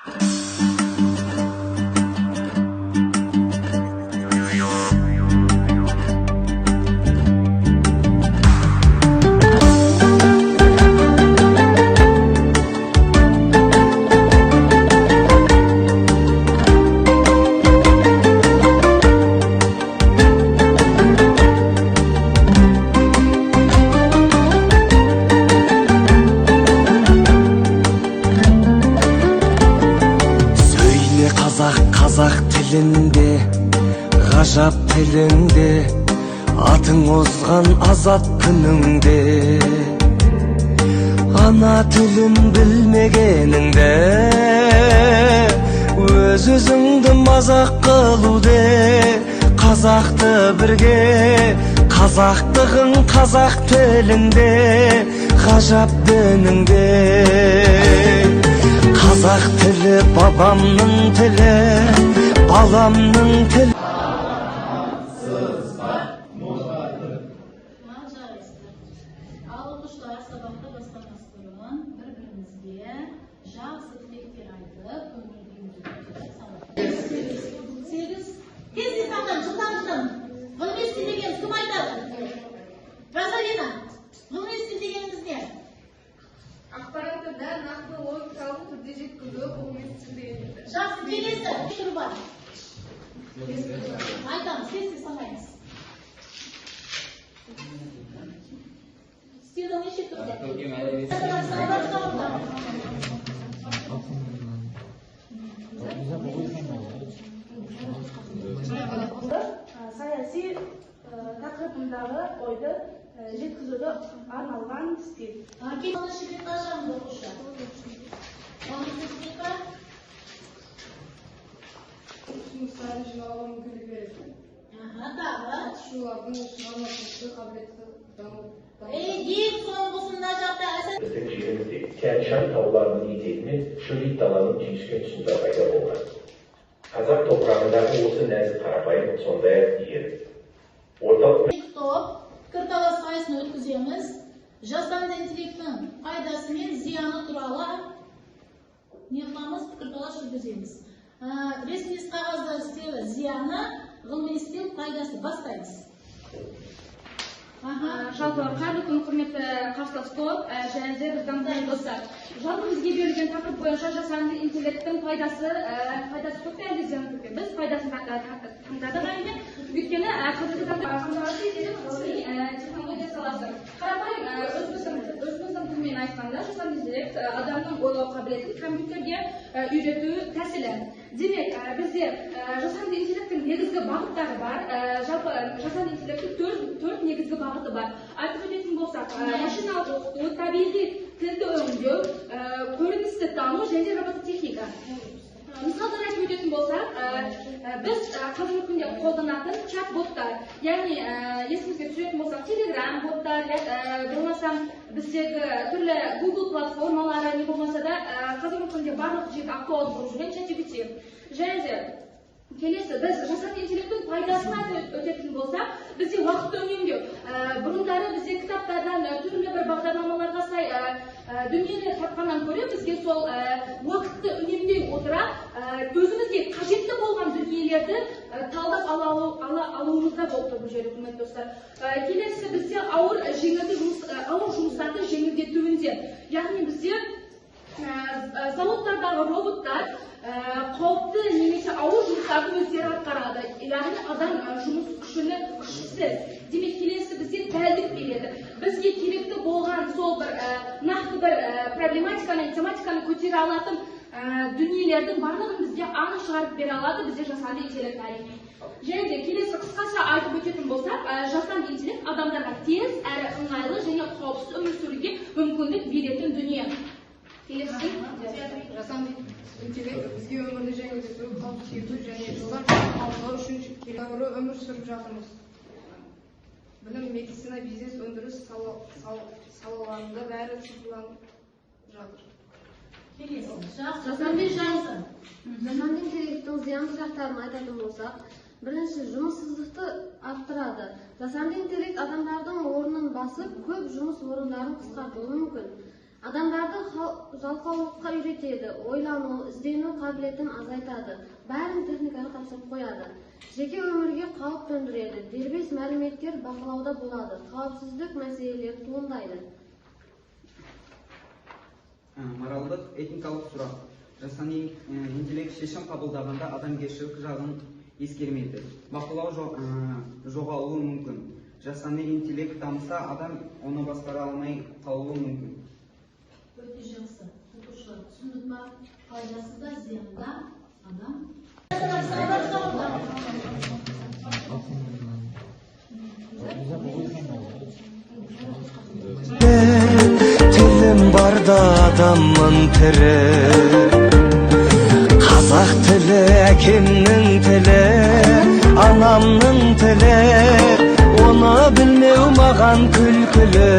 Сөйле, қазақ, қазақ тілінде, ғажап тіліңде, атың озған азат күніңде. Ана тілін білмегеніңді, өз өзіңді мазақ қылу де. Қазақты бірге, қазақтығың қазақ тілінде, ғажап дініңде. Қазақ тілі бабамның тілі, баламның тілі. Жарайсыздар. Ал, оқушылар, сабақты бастамас бұрын бір-бірімізге жақсы тілектер айтып, көңіл күйімізді көтеріп, сабақ. Сегіз. Тез тез санаймыз, жылдам, жылдам. Ғылыми стиль дегеніміз, кім айтады? Розалина, ғылыми стиль дегеніміз не? Ақпаратты дәл, нақты, логикалық түрде жеткізу ғылыми стиль дегеніміз. Жақсы, келесі. Түрі бар. Айтамыз, тез тез санаймыз. Стильдің неше түрі бар? Көркем әдебиет. Санап шығыңдар. Саяси тақырыбындағы ойды жеткізуге арналған стиль. Кейін 10-бетті ашамыз, оқушы. 10-бет па? Ұсыныстарын жинауға мүмкіндік береді. Аха, тағы. Қатысушылардың шығармашылық қабілеті даму. Ей, ең соңғысы мына жақта. Әсел. Біздің жерімізде Тянь-Шань тауларының етегінен шөлейт даланың түйіскен тұсында пайда болған. Қазақ топырағындағы осы нәзік, қарапайым, сондай-ақ иір орталық Екі топ пікірталас сайысын өткіземіз. Жасанды интеллекттің пайдасы мен зияны туралы не қыламыз, пікірталас жүргіземіз. Ресми қағазда істеуі зияны, ғылыми стиль пайдасы. Бастаймыз. Аха. Жалпы, қайырлы күн, құрметті қарсылас топ және де біздің достар. Жалпы, бізге берілген тақырып бойынша жасанды интеллекттің пайдасы көп пе, әлде зияны көп пе? Біз пайдасын таңдадық, әрине, өйткені қазіргі таңда қамтамасыз ететін ғылыми технология саласы. Қарапайым өзіміздің тілмен айтқанда, жасанды интеллект адамның ойлау қабілетін компьютерге үйрету тәсілі. Демек, бізде жасанды интеллекттің негізгі бағыттары бар. Жалпы, жасанды интеллекттің төрт негізгі бағыты бар. Айтып өтетін болсақ, машиналық оқыту, табиғи тілді өңдеу, көріністі тану және робототехника. Мысалдар айтып өтетін болсақ, біз қазіргі күнде қолданатын чат-боттар, яғни есімізге түсіретін болсақ, Телеграм боттар, болмаса біздегі түрлі Google платформалары, не болмаса да қазіргі күнде барлық жерде актуалды болып жүрген ChatGPT. Және де келесі біз жасанды интеллекттің пайдасын айтып өтетін болсақ, бізде уақытты үнемдеу. Бұрындары бізде кітаптардан түрлі бір бағдарламаларға сай дүниені тапқаннан гөрі, бізге сол уақытты үнемдей отыра, өзімізге қажетті болған дүниелерді талдап ала алуымызда болып тұр бұл жерде, құрметті достар. Келесі бізде ауыр жеңілді жұмыс, ауыр жұмыстарды жеңілдетуінде, яғни бізде заводтардағы роботтар қауіпті немесе ауыр жұмыстарды өздері атқарады, яғни адам жұмыс күшісіз. Демек, келесі бізде дәлдік береді. Бізге керекті болған сол бір нақты бір проблематиканы, тематиканы көтере алатын дүниелердің барлығын бізге анық шығарып бере алады бізде жасанды интеллект, әрине. Және де келесі қысқаша айтып өтетін болсақ, жасанды интеллект адамдарға тез әрі ыңғайлы және қауіпсіз өмір сүруге мүмкіндік беретін дүние. Келесі. Жасанды интеллект бізге өмірді жеңілдету, қауіпсіз ету және жылдам қабылдау үшін керек өмір сүріп жатырмыз. Білім, медицина, бизнес, өндіріс салаларында бәрі цифрланып жатыр. Келесі. Жақсы. Жасанды жақсы. Жасанды интеллекттің зиянды жақтарын айтатын болсақ, бірінші, жұмыссыздықты арттырады. Жасанды интеллект адамдардың орнын басып, көп жұмыс орындарын қысқартуы мүмкін. Адамдарды жалқаулыққа үйретеді, ойлану, іздену қабілетін азайтады, бәрін техникаға тапсырып қояды. Жеке өмірге қауіп төндіреді, дербес мәліметтер бақылауда болады, қауіпсіздік мәселелері туындайды. Моральдық, этикалық сұрақ. Жасанды интеллект шешім қабылдағанда адамгершілік жағын ескермейді. Бақылау жоғалуы мүмкін. Жасанды интеллект дамыса, адам оны басқара алмай қалуы мүмкін. Өте жақсы. Оқушылар, түсіндік па? Пайдасы да, зияны да адам. Тілім барда адаммын тірі. Қазақ тілі әкемнің тілі, анамның тілі. Оны білмеу маған күлкілі.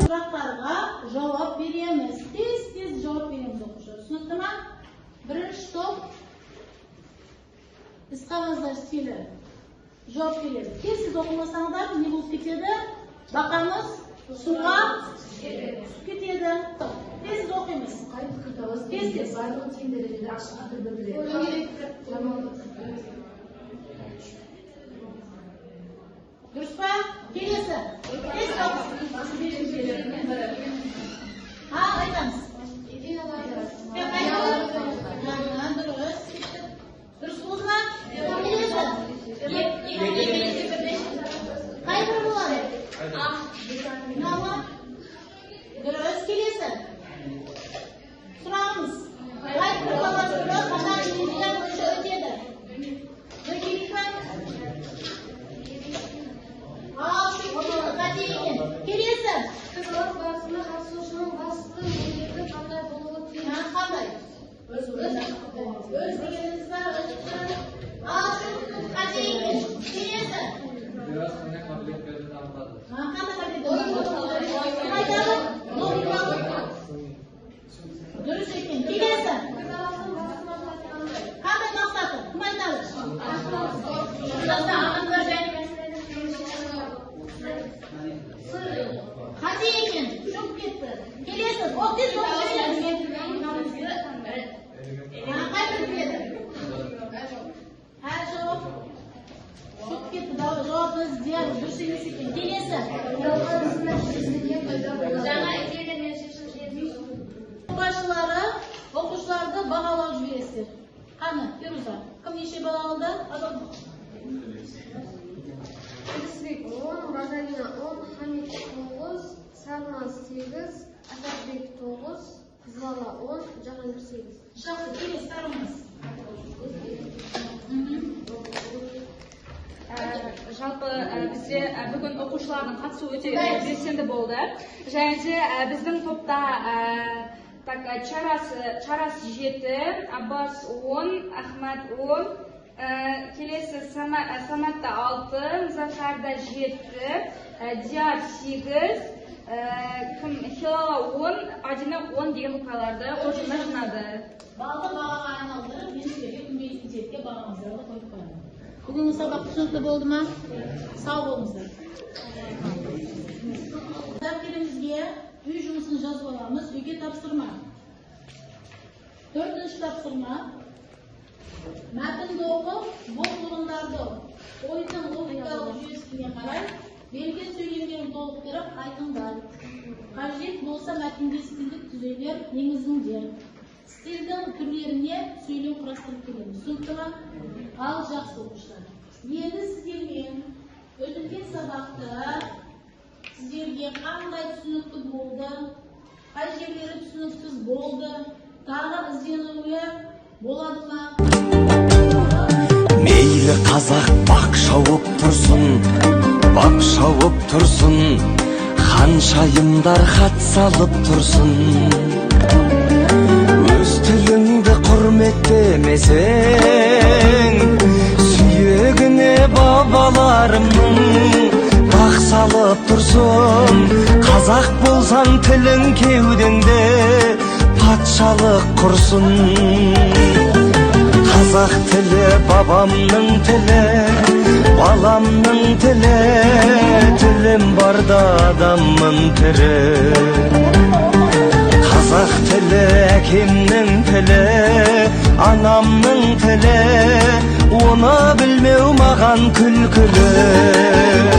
Сұрақтарға жауап береміз. Тез-тез жауап береміз, оқушылар. Түсінікті ма? Бірінші топ іс қағаздар стилі жауап береді. Тез-тез оқымасаңдар не болып кетеді? Бақамыз суға түсіп кетеді. Тез-тез оқимыз. Тез-тез. Барлығы тең дәрежеде ақшаға бір-бір. Дұрыс па? Келесі. Тез оқы. Айтамыз. Жаңа, дұрыс. Дұрыс болды ма? Келесі. Қай бірі болады? Мынау ма? Дұрыс, келесі. Сұрағымыз. Қай пікірталас түрі қазақ идея бойынша өтеді? Бөлкелік па? Ал, қате екен. Келесі. Пікірталас барысында қатысушының басты міндеті қандай болуы тиіс? Қандай? Өз дегеніміз бар, өз пікірі. Ал, қате екен. Келесі. Қандай қабілеттерді дамытады? Қандай қабілет? Кім айтады? Логикалық. Дұрыс екен. Келесі. Пікірталастың басты мақсаты қандай? Қандай мақсаты? Кім айтады? Қате екен. Шөкіп кетті. Келесі. О, тез оқып жібереміз. Қай бірі біледі? Әр жауап. Шөкіп кетті. Жауабыңыз дұрыс емес екен. Келесі. Жаңа идеялар мен шешім жеткізу. Басшылары оқушыларды бағалап жібересіздер. Қаны, Фируза, кім неше балл алды? Келісбек 10, Розалина 10, Хамит 9, Сарназ 8, Атабек 9, Қызылала 10, Жаһангир 8. Жақсы, келесі Сарназ. Жалпы бізде бүгін оқушылардың қатысуы өте белсенді болды. Және де біздің топта так, Чарас 7, Аббас 10, Ахмад 10, келесі Саматта 6, Мұзафарда 7, Диар 8, кім Хилала 10, Адина 10 деген ұпайларды қоржынына жинады. Балды бағаға айналдырып, мен сіздерге күнбе интеллектке бағаңыздарды қойып қоямын. Бүгінгі сабақ түсінікті болды ма? Сау болыңыздар. Дәптерімізге үй жұмысын жазып аламыз, үйге тапсырма. Төртінші тапсырма. Мәтінді оқып, бос орындарды ойдың логикалық жүйесіне қарай берілген сөйлемдерін толықтырып айтыңдар. Қажет болса мәтінге стильдік түзеулер енгізіңдер. Стильдің түрлеріне сөйлем құрастырып келеміз. Түсінікті ма? Ал, жақсы, оқушылар. Енді сіздермен өтілген сабақты сіздерге қандай түсінікті болды, қай жерлері түсініксіз болды, тағы ізденуге болады ма? Мейлі қазақ бақ шауып тұрсын, бап шауып тұрсын, ханшайымдар хат салып тұрсын. Өз тіліңді құрметтемесең, сүйегіне бабаларымның бақ салып тұрсын. Қазақ болсаң тілің кеудеңде патшалық құрсын. Қазақ тілі бабамның тілі, Баламның тілі, тілім барда адаммын тірі. Қазақ тілі әкемнің тілі, анамның тілі, оны білмеу маған күлкілі.